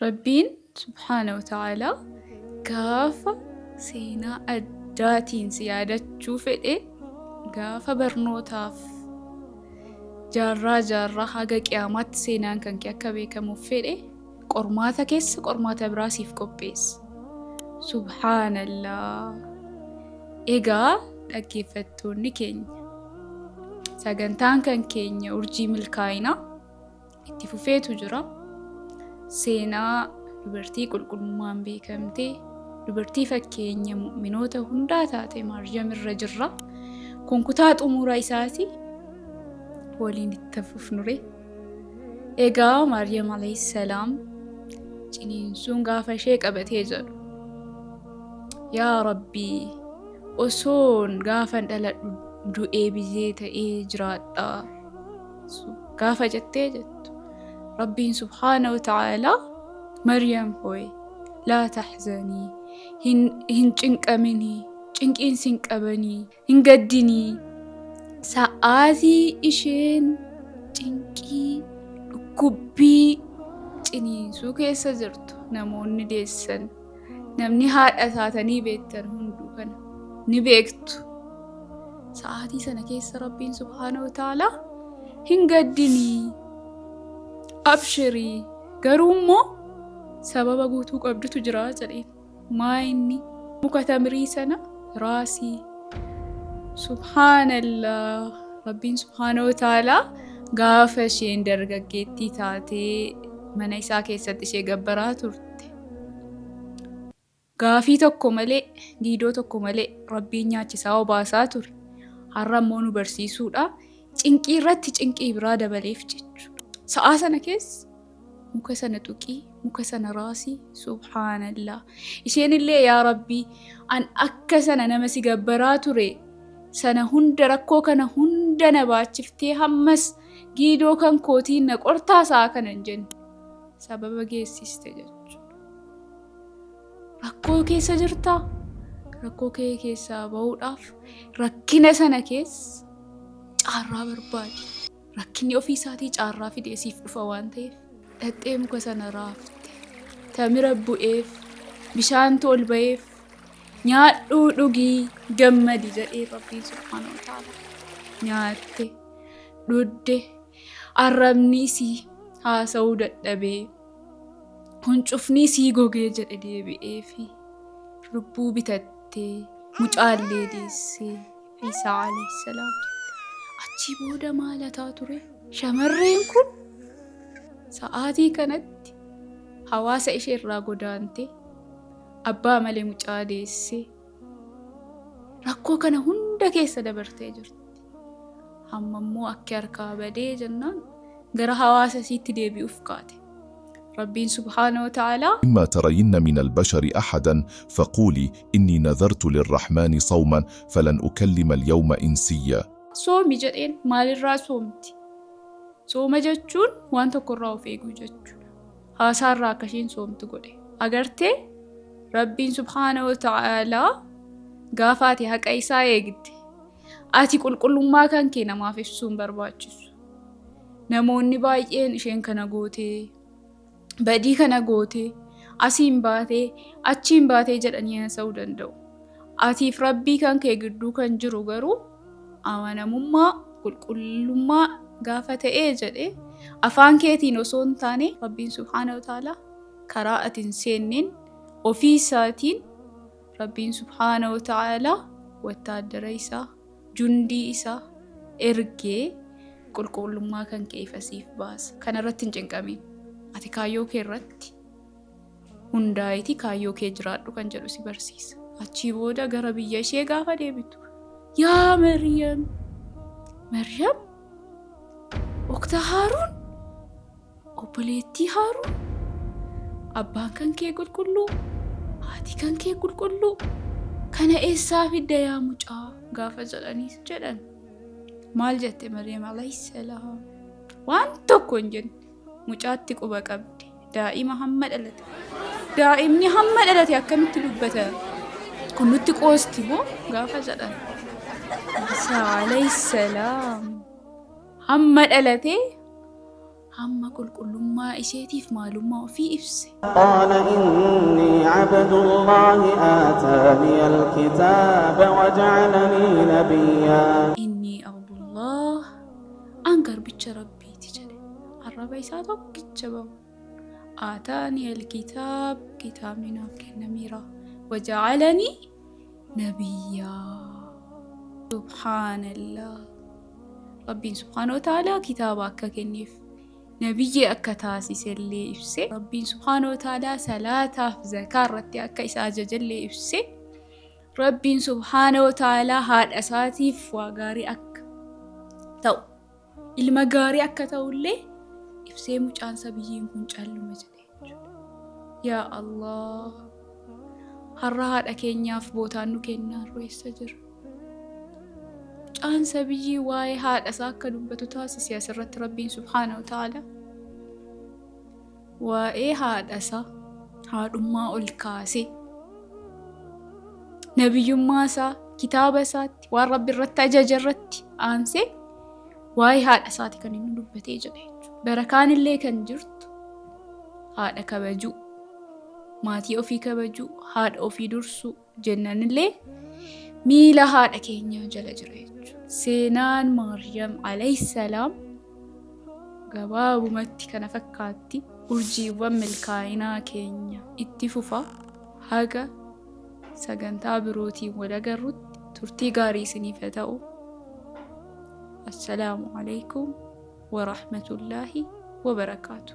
Rabbiin subhaana wa ta'aalaa gaafa seenaa addaatiin si yaadachuu fedhe, gaafa barnootaaf jaarraa jaarraa haga qiyaamaatti seenaan kan kee akka beekamuuf fedhe, qormaata keessa qormaata biraa siif qopheessa. Subhaanallah. Egaa dhaggeeffattoonni keenya, sagantaan kan keenya Urjii Milkaa'inaa itti fufeetu jira. Seenaa dubartii qulqullummaan beekamtee, dubartii fakkeenya mu'minoota hundaa taate Maariyam irra jirra. Kun kutaa xumura isaati. Waliin itti fufnure. Egaa Maariyam alayhi salaam ciniinsuun gaafa ishee qabatee jedhu, "Yaa Rabbii, osoon gaafan dhaladhu du'ee biyyee ta'ee jiraadha," gaafa jettee jettu, Rabbiin subhaana wa ta'aalaa, "Maryam hooy, laa tahzanii, hin cinqaminii, cinqiin sin qabanii, hin gaddinii." Sa'aatii isheen cinqii, dhukkubbii ciniinsuu keessa jirtu, namoonni deessan, namni haadha taatanii beektan hunduu kana ni beektu. Sa'aatii sana keessa Rabbiin subhaana wa ta'aalaa, "Hin gaddinii, abshirii, garuu immoo sababa guutuu qabdutu jira," jedheen. Maa inni? Muka tamirii sana raasii. Subhaanallah. Rabbiin subhaana wa ta'aalaa gaafa isheen dargaggeettii taatee mana isaa keessatti ishee gabbaraa turte, gaafii tokko malee, giidoo tokko malee Rabbiin nyaachisaa obaasaa ture. Har'a immoo nu barsiisuudha. Cinqii irratti cinqii biraa dabaleef jechuudha. Sa'aa sana keessa muka sana tuqii, muka sana raasii, subhaanallah. Isheen illee, "Yaa Rabbii, an akka sana nama si gabbaraa ture sana hunda rakkoo kana hunda na baachiftee, hammas giidoo kan kootiin na qortaa sa'a kana?" hin jenne. Sababa geessiste jechuudha. Rakkoo keessa jirtaa? Rakkoo kee keessaa bahuudhaaf rakkina sana keessa caarraa barbaadi. Rakkinni ofii isaatii caarraa fidee siif dhufa waan ta'eef, dhaqxee muka sana raafte. Tamira bu'eef, bishaantu ol ba'eef, "Nyaadhuu dhugii gammadi," jedhee Rabbiin subhaanahu wa ta'ala. Nyaatte, dhugde, arrabni isii haasa'uu dadhabee, huncufni isii gogee jedhe deebi'ee fi lubbuu bitattee mucaallee deessee Iisaa alayhi salaam jette. Achii booda maalataa ture? Shamarreen kun sa'aatii kanatti hawaasa ishee irraa godaantee, abbaa malee mucaa deessee, rakkoo kana hunda keessa dabartee jirti. Amma immoo akki harkaa badee jennaan gara hawaasa isiitti deebi'uuf kaate. Rabbiin subhaanahu wa ta'aalaa إما ترين من البشر أحدا فقولي إني نذرت للرحمن صوما فلن أكلم اليوم إنسيا. "Soomi," jedheen. Maalirraa soomti? Sooma jechuun waan tokkorraa of eeguu jechuudha. Haasaarraa akka isheen soomtu godhe. Agartee, Rabbiin subhaana wa ta'aalaa gaafa ati haqa isaa eegde, ati qulqullummaa kan kee namaaf ibsuu hin barbaachisu. Namoonni baay'een isheen kana gootee, badii kana gootee, asiin baatee, achiin baatee jedhanii haasa'uu danda'u. Atiif Rabbii kan kee gidduu kan jiru garuu amanamummaa, qulqullummaa gaafa ta'ee jedhe, afaan keetiin osoo hin taane, Rabbiin subhaana wa ta'aalaa karaa ati hin seenneen ofii isaatiin, Rabbiin subhaana wa ta'aalaa wattaaddara isaa, jundii isaa ergee qulqullummaa kan kee ifa siif baasa. Kana irratti hin cinqamin. Ati kaayyoo kee irratti hundaa'iti kaayyoo kee jiraadhu kan jedhu si barsiisa. Achii booda gara biyya ishee gaafa deebitu, "Yaa Maryam, Maryam, ukta Haaruun, obboleettii Haaruun, abbaan kan kee qulqulluu, haati kan kee qulqulluu, kana eessaa fidda yaa mucaa?" gaafa jedhanii jedhan. Maal jette Maryam alayhi salaam? Waan tokko hin jenne. Mucaatti quba qabdi. Daa'ima hamma dhalate. Daa'imni hamma dhalate akkamitti dubbata? Kun nutti qoosti moo gaafa jedhan. Isa alayhi salaam hamma dhalate Hamma qulqullummaa isheetiif maalummaa ofii ibse. قال إني عبد الله آتاني الكتاب وجعلني نبيا. Innii Abdullah, an garbicha Rabbiiti jedhe. Arraba isaa tokkicha bahu. Aataanii alkitaab, kitaabni naaf kennameera. Waja'alanii nabiyyaa. Subhaanallah. Rabbiin subhaanahu wa ta'aalaa kitaaba akka kenneef, nabiyyi akka taasisellee ibse. Rabbiin subhaanahu wa ta'aalaa salaataaf zakaa irratti akka isa ajajallee ibse. Rabbiin subhaanahu wa ta'aalaa haadha isaatiif waa gaarii akka ta'u, ilma gaarii akka ta'ullee ibsee, mucaan sabiyyiin kun calluma jedhe jechuudha. Yaa Allah! Har'a haadha keenyaaf bootaan nu kennaa eessa jira? Mucaan sabiyyii waa'ee haadha isaa akka dubbatu taasise asirratti Rabbiin subhaanahu wa ta'aalaa. Waa'ee haadha isaa, haadhummaa ol kaasee, nabiyyummaa isaa, kitaaba isaatti, waan Rabbi irratti ajaja irratti aansee waa'ee haadha isaati kan inni dubbatee jedhe jechuudha. Barakaan illee kan jirtu haadha kabajuu, maatii ofii kabajuu, haadha ofii dursuu jennanillee miila haadha keenyaa jala jira jechuudha. Seenaan Maariyam alayhi salaam gabaabumatti kana fakkaatti. Urjiiwwan milkaa'inaa keenya itti fufa. Haga sagantaa birootiin wal agarrutti turtii gaarii isiniif haa ta'u. Assalaamu alaikum wa rahmatullaahi wa barakaatu.